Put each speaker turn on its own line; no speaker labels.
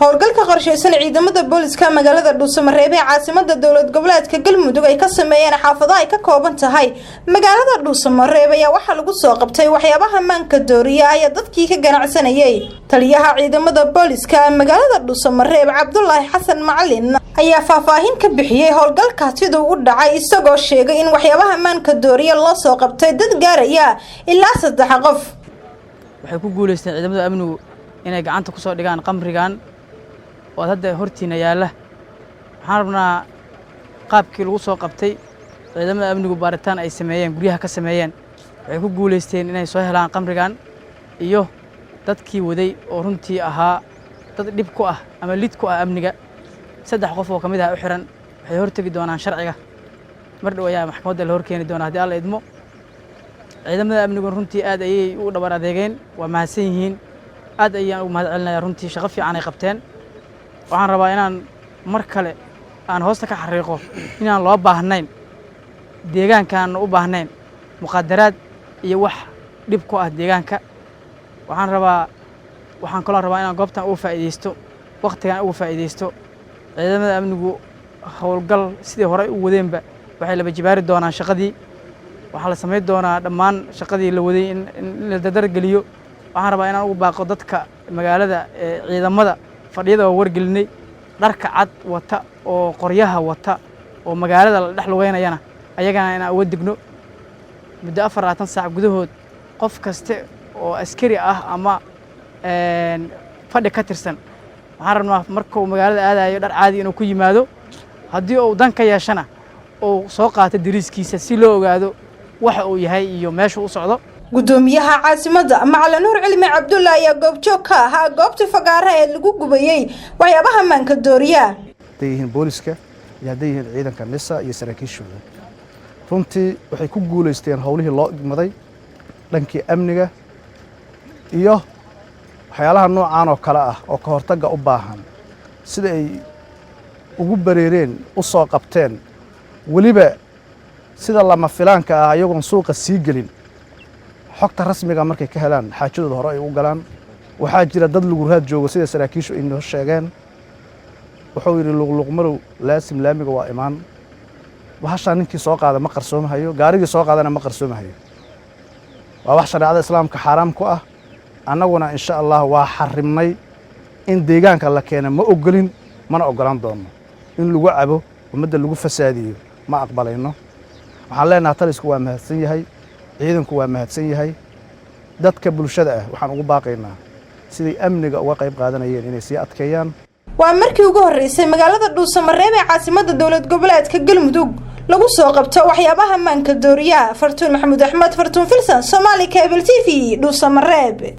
Howlgalka qorshaysan ciidamada booliska magaalada Dhuusamareeb ee caasimada dowlad goboleedka Galmudug ay ka sameeyeen xaafado ay ka kooban tahay magaalada Dhuusamareeb ayaa waxaa lagu soo qabtay waxyaabaha maanka dooriya ayaa dadkii ka ganacsanayay. Taliyaha ciidamada booliska magaalada Dhuusamareeb, Cabdulaahi Xasan Macalin, ayaa faahfaahin ka bixiyey howlgalka siduu u dhacay, isagoo sheegay in waxyaabaha maanka dooriya loo soo qabtay dad gaaraya ilaa saddex qof.
Waxay ku guulaysteen ciidamada amnigu inay gacanta ku soo dhigaan qamrigan oo hadda hortiina yaalla. Waxaan rabnaa qaabkii lagu soo qabtay. Ciidamada amnigu baaritaan ay sameeyeen, guryaha ka sameeyeen, waxay ku guulaysteen inay soo helaan qamrigan iyo dadkii waday, oo runtii ahaa dad dhib ku ah ama lid ku ah amniga. Saddex qof oo ka mid ah u xiran, waxay hortegi doonaan sharciga. Mar dhow ayaa maxkamadda la horkeeni doonaa, haddii Alla idmo. Ciidamada amnigu runtii aad ayay u dhabar adeegeen, waa mahadsan yihiin, aad ayaan ugu mahad celinaya. Runtii shaqo fiican ay qabteen. Waxaan rabaa inaan mar kale aan hoosta ka xariiqo inaan loo baahnayn, deegaankaanna u baahnayn muqaadaraad iyo wax dhib ku ah deegaanka. Waxaan rabaa, waxaan kaloo rabaa inaan goobtan uga faa'iidaysto, wakhtigan uga faa'iidaysto. Ciidamada amnigu howlgal sidii horey u wadeenba waxay laba jibaari doonaan shaqadii. Waxaa la samayn doonaa dhammaan shaqadii la waday in la dardargeliyo. Waxaan rabaa inaan ugu baaqo dadka magaalada, ciidamada fadhiyada waa wargelinay, dharka cad wata oo qoryaha wata oo magaalada la dhex lugeynayana, ayagana inaan uga digno. Muddo 24 saac gudahood qof kaste oo askari ah ama fadhi ka tirsan, waxaan rabnaa markuu magaalada aadayo dhar caadi inuu ku yimaado, haddii uu dan ka yeeshana uu soo qaato dariiskiisa si loo ogaado waxa uu yahay iyo meesha u socdo.
Gudoomiyaha caasimada, Macalin Nuur Cilmi Cabdulla, ayaa goobjoog ka ahaa goobta fagaaraha ee lagu gubayey waxyaabaha maanka dooriya.
Hadday yihiin booliska iyo hadday yihiin ciidanka NISA iyo saraakiishooda, runtii waxay ku guulaysteen howlihii loo igmaday dhankii amniga iyo waxyaalaha noocaan oo kale ah oo ka hortagga u baahan. Sida ay ugu bareereen u soo qabteen, weliba sida lama filaanka ah, iyagoon suuqa sii gelin, xogta rasmiga markay ka helaan xaajadooda hore ay u galaan. Waxaa jira dad lagu raad joogo, sida saraakiishu ay noo sheegeen. Wuxuu yidhi luqluqmarow laasim laamiga waa imaan. Bahashaa ninkii soo qaada ma qarsoomahayo, gaarigii soo qaadana ma qarsoomahayo. Waa wax shareecada Islaamka xaaraam ku ah. Annaguna insha Allah waa xarimnay. In deegaanka la keena ma ogolin, mana oggolaan doonno. In lagu cabo, ummadda lagu fasaadiyo, ma aqbalayno. Waxaan leenaha talisku waa mahadsan yahay, ciidanku waa mahadsan yahay. Dadka bulshada ah waxaan ugu baaqaynaa siday amniga uga qayb qaadanayeen inay sii adkeeyaan.
Waa markii ugu horreysay magaalada Dhuusamareeb ee caasimada dowlad goboleedka Galmudug lagu soo qabto waxyaabaha maanka dooriyaha. Fartuun Maxamuud Axmed, Fartuun Filsan, Somali Cable TV, Dhuusamareeb.